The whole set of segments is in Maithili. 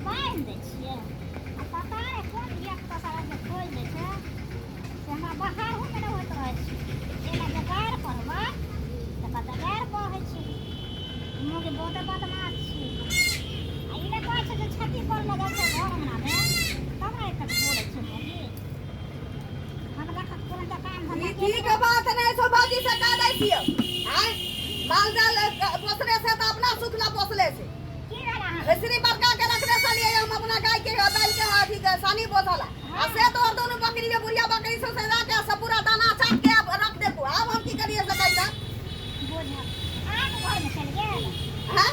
बान्हि दै छियै आ पता नहि कोन धियापुता सब आबि कऽ खोलि दै छै से हमरा बाहरोमे नहि होइत रहै छै। एना बेकार पढ़बै तऽ कतऽ गारि कहै छै मौगी बहुते बदमाश छी। आ ई नहि कहै छै जे क्षति कर लगल छै घर अङ्गनामे तब ने एतेक बोलै छै मौगी। हम देखत तुरन्त काम धन्धा ई ठीक बात नहि छौ भौजी से कह दै छियौ। आँय माल जाल पोसने से तऽ अपना सुख ला पोसले से। की भेल अहाँ? खिचड़ी बड़का के रखने छलियै हम अपना गाय के बैल के अथी के सानी बोझला आ से तोहर दुनू बकरी के बुढ़िया बकरी से सजा के सब पूरा दाना चाट के आब रख देबो। आब हम की करियै से कहि दे। बोझल अहाँके घरमे चलि गेल? हैं?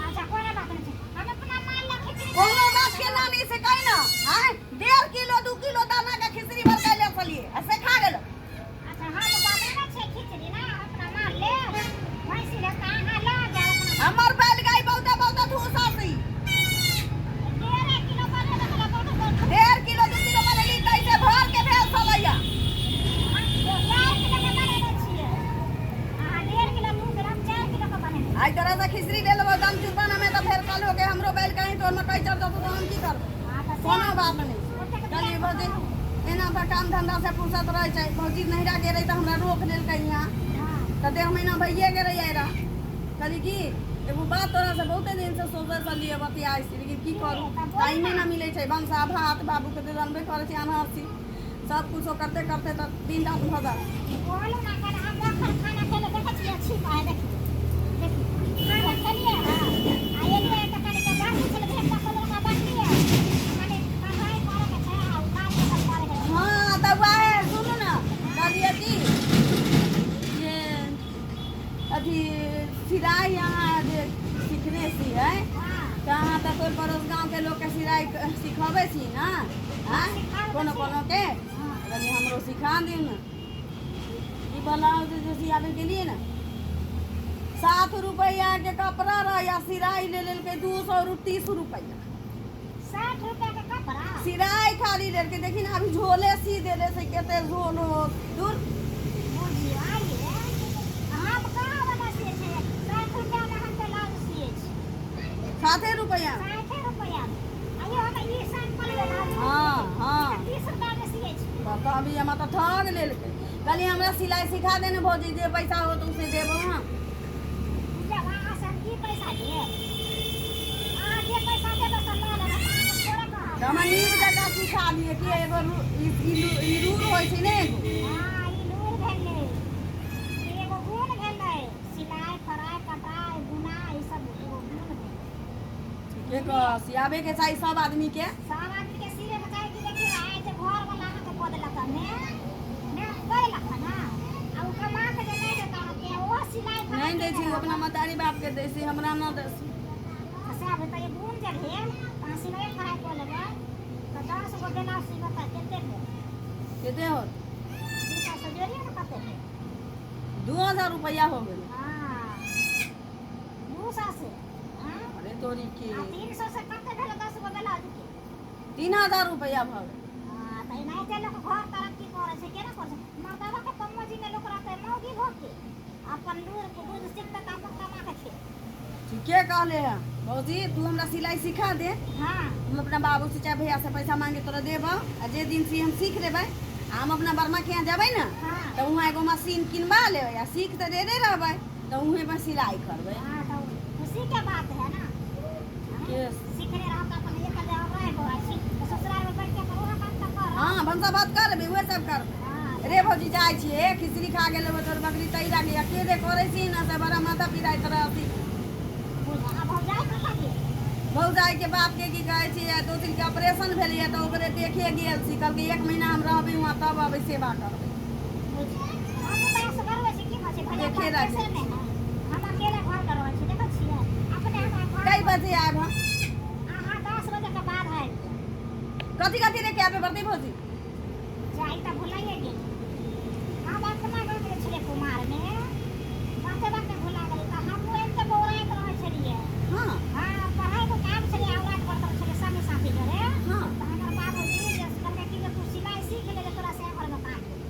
अच्छा कोनो बात नहि छै, हम अपना माल लए खिचड़ी कोनो बात के नानी से कहि ना। हैं 1.5 किलो 2 किलो दाना के खिचड़ी बड़का ले छलियै आ से खा गेलो। अच्छा हम बनेने छियै खिचड़ी ना अपना माल ले भैंसी ले तऽ अहाँ लऽ जाउ अपना। हमर बैल गाय बहुते बहुते धूसा सी। 1.5 किलो बनेने छलै बहुत बहुत। 1.5 किलो 2 किलो बनेली तैसे भर के भेल छलैया। हम 4 किलो के बनेने छियै, अहाँ 1.5 किलो 2 किलो, हम 4 किलो के बनेने छियै। आइ तोरा से खिचड़ी ले लेबो दम चुरपाना में तऽ फेर कल हो के हमरो बैल कहीं तोर मकई चढ़ जेतौ तऽ हम की करबै? हाँ तऽ से कोनो बात नहि। ओतेक कहलियै भौजी एना तऽ काम धंधा से फुर्सत रहै छै। भौजी नैहरा गेल रहै तऽ हमरा रोक लेलकै यहाँ तऽ 1.5 महीना भइए गेल रहै आइ रह। कहली की एगो बात तोरा से बहुते दिन से सोचै छलियै बतियाइ छी, लेकिन की करू टाइमे ना मिलै छै। भनसा भात बाबूके तऽ जानबे करै छी अनहर छी, सब कुछो करते करते तऽ दिन रात भऽ जाइ। बोलू ना कल हम अखन खाना खेले देखै छियै छी आइ देखियौ देखियौ खाना खेलियै हँ आ एलियै तऽ कनि के बाटी छलै भेल तऽ कहलियै ओकरा बाटलियै कनि कढ़ाइ करैके छै आ ओ काज सब करैके छै। हँ तऽ वएह सुनू ने कहलियै की जे अथी सिलाइ अहाँ जे सिखने छियै तऽ अहाँ तऽ टोल पड़ोस गाँवके लोकके सिलाइ सिखबै छी ने? आँय कोनो कोनोके कहलियै हमरो सिखा दियौ ने। ई ब्लाउज जे सियाबै गेलियै ने 7 रुपैआ के कपड़ा रहै आ सिलाइ ले लेलकै 230 रुपैआ। 60 रुपया के कपड़ा सिलाइ खाली लेलकै। देखी ने अभी झोले सी देले से कते झोल हो दूर। बुझियौ आइए हम कहाँ वाला सियै छियै 60 रुपया में हम ब्लाउज सियै छी। 7 रुपैआ 60 रुपया में। आइयो हम ई सैंपल ब्लाउज हाँ हाँ 30 रुपया में सियै छी। तऽ अभी हमरा तऽ ठग लेलकै। कहलियै हमरा सिलाइ सिखा दे ने भौजी, जे पैसा होत उसे देबो हम। जब अहाँ से हम की पैसा लेब? अहाँ जे पैसा देबै से लऽ लेब, हम अहाँके थोड़े कहब। तऽ हमरा नीक जकाँ सिखा दिअ कि एगो ई रूल होइ छै ने एगो। हाँ ई लूर भेलै, ई एगो गुण भेलै, सिलाइ फड़ाइ कटाइ बुनाइ ई सब एगो गुण भेलै। ठीके कह सियाबेके चाही सब आदमीके। सब आदमीके सिबेके चाही कि देखियौ आइ जे घरवला अहाँके कऽ देलक हँ ने ने कयलक हँ ने आ ओ कमा कऽ जे नहि देत अहाँके ओहो सिलाइ फड़ाइ नहि दै छी ओ अपना महतारी बापके दै छी, हमरा नहि दै छी। तऽ सएह भेल तऽ ई गुण जे भेल तऽ अहाँ सिलाइ फड़ाइ कऽ लेबै तऽ 10 गो ब्लाउज सीबै तऽ कते भेल? कते होत? 200 से जोड़ियौ ने कते भेल? 2000 रुपैआ हो गेल। हाँ 200 से हाँ अरे तोरी के आ 300 से कते भेल 10 गो ब्लाउज के? 3000 रुपैआ भऽ गेल। हाँ तऽ एनाहिते लोक घर तरक्की करै छै, केना करै छै? मर्दबा के कमोजी में लोक रहतै मौगी भऽ के अपन लूर बुझ सिखतै तऽ अपन कमा के खेतै। ठीके कहले हँ भौजी, तू हमरा सिलाइ सिखा दे। हाँ हम अपना बाबू से चाहे भैया से पैसा मांगे तोरा देबो आ जे दिन से हम सीख लेबै आ हम अपना बर्मा के यहाँ जेबै ने हाँ तऽ वहाँ एगो मशीन किनबा लेबै आ सीख तऽ देने रहबै तऽ वहें पर सिलाइ करबै। हाँ तो खुशी के बात है ना। के सीखने रहब तऽ अपन एक जगह रह गो छी ससुराल में बैठ के अपन वहाँ काम तऽ करब। हाँ भनसा भात करबै उहे सब करबै। हाँ रे भौजी जाइ छियै खिचड़ी खा गेल तोर बकरी तैरा के अकेले करै छी ने से बड़ा माथा पिराइत रहती। आ भौजाइ कतऽ गेल? भौजाइ के बाप के की कहै छियै दोसर के ऑपरेशन भेलैए तऽ ओकरे देखे गेल छी। कहलकै 1 महीना हम रहबै वहाँ तब अबै सेवा करबै। बुझियौ हमहूँ तऽ असगर छी की कहै छै भैया देखे ला परदेशे मे है, हम अकेले घर मे रहै छी। देखै छियै अपने हमरा घर कै बजे आयब हम? अहाँ 10 बजे के बाद आबि जायब। कथी कथी लेके आबे पड़तै भौजी? जाइ तऽ भुलाइए गेली। हम अपना गाँव गेल छलियै कुमार मे, बाते बाते भुला गेली तऽ हमहूँ एनते बौराइत रहै छलियै। हाँ हाँ पढ़ाइके काम छलै औरात करैत छलियै संगी साथी जरे। हाँ तऽ हमर बाबूजी जे कहलकै कि जे तू सिलाइ सीख ले जे तोरा से घरमे काम देतौ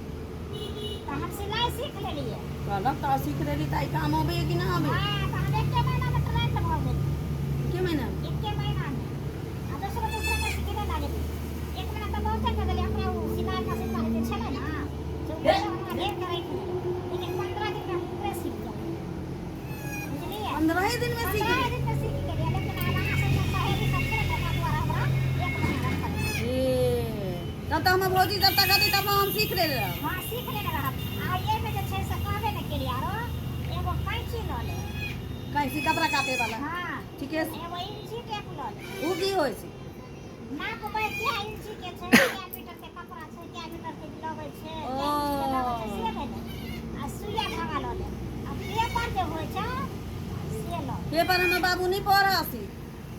तऽ हम सिलाइ सीख लेलियै। कहलक तऽ सीख लेली तऽ आइ काम अबैए कि ना अबै? हाँ तऽ हम एके महीनामे ट्रेंड भऽ गेली। के महीना? एके महीनामे। भौजी जब तक अथी तब हम सीख लेले रहब। हँ, सीख लेने रहब। आ एहिमे जे छै से कहबे ने केलियै, आरो एगो कैंची लऽ लेब। कैंची कपड़ा काटे वाला? हँ। ठीके छै। एगो इंची टेप लऽ लेब। ओ की होइ छै? नापबै कै इंची के छै, कै मीटर के कपड़ा छै, कै मीटर के लगै छै, कै इंच के लगै छै, से भेलै। आ सुइया धागा लऽ लेब आ पेपर जे होइ छै से लऽ लेब। पेपर हमर बाबू नहि पढ़ऽ सी।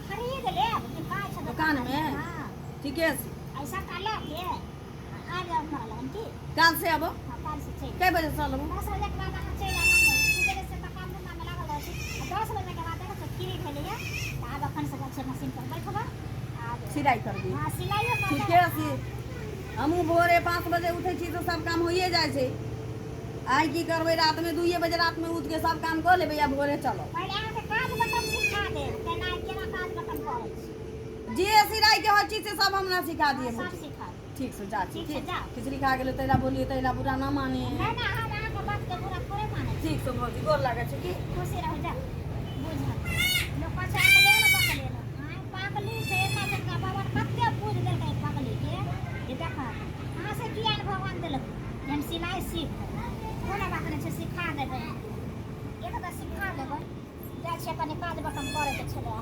खरीद लेब, बिकाइ छै। दोकानमे? हँ। ठीके छै। आ सबटा लऽ के आ आबि जाउ हमरा लगन की। काल्हि से आबो। हँ, काल्हि से चलि। कै बजे चलबो? 10 बजे के बाद अहाँ चलि आयब। सुबेरे से तऽ काम धंधामे लागल रहै छी आ 10 बजे के बाद देखै छियै फ्री भेलैए, तऽ आब एखन से जाइ छियै मशीन पर बैठबै आब। सिलाइ करबी? हँ, सिलाइयो करबै। ठीके छै। हमहूँ भोरे 5 बजे उठै छी तऽ सब काम होइए जाइ छै। आइ की करबै, रातिमे 2 बजे रातिमे उठि के सब काम कऽ लेबै आ भोरे चलब। पहिले अहाँके काज बटम सिखा देब, केना केना काज बटम करै छी। जे सिलाइके होइ छै से सब हमरा सिखा दिअ। सब भौजी। सिखा देब। ठीक छै, जा छी। ठीक छै, ठीक। जाउ। खिचड़ी खा गेलै तैला बोलिए, तैला बुरा ना माने। नहि नहि, हम अहाँके बातके बुरा थोड़े मानै छी। ठीक छै भौजी, गोर लागै छै की। खुशी रहू, जाउ। बुझल लोक पछा के लेल बकलेल आँय पागली छै। एना चटका भगवान कते बुझि देलकै पगलीके जे देख, अहाँ से ज्ञान भगवान देलक जे हम सिलाइ सीख। कोनो बात नहि छै, सिखा देबै, एक तऽ सिखा देबै। जाइ छियै, कनि काज बटम करैके छलै।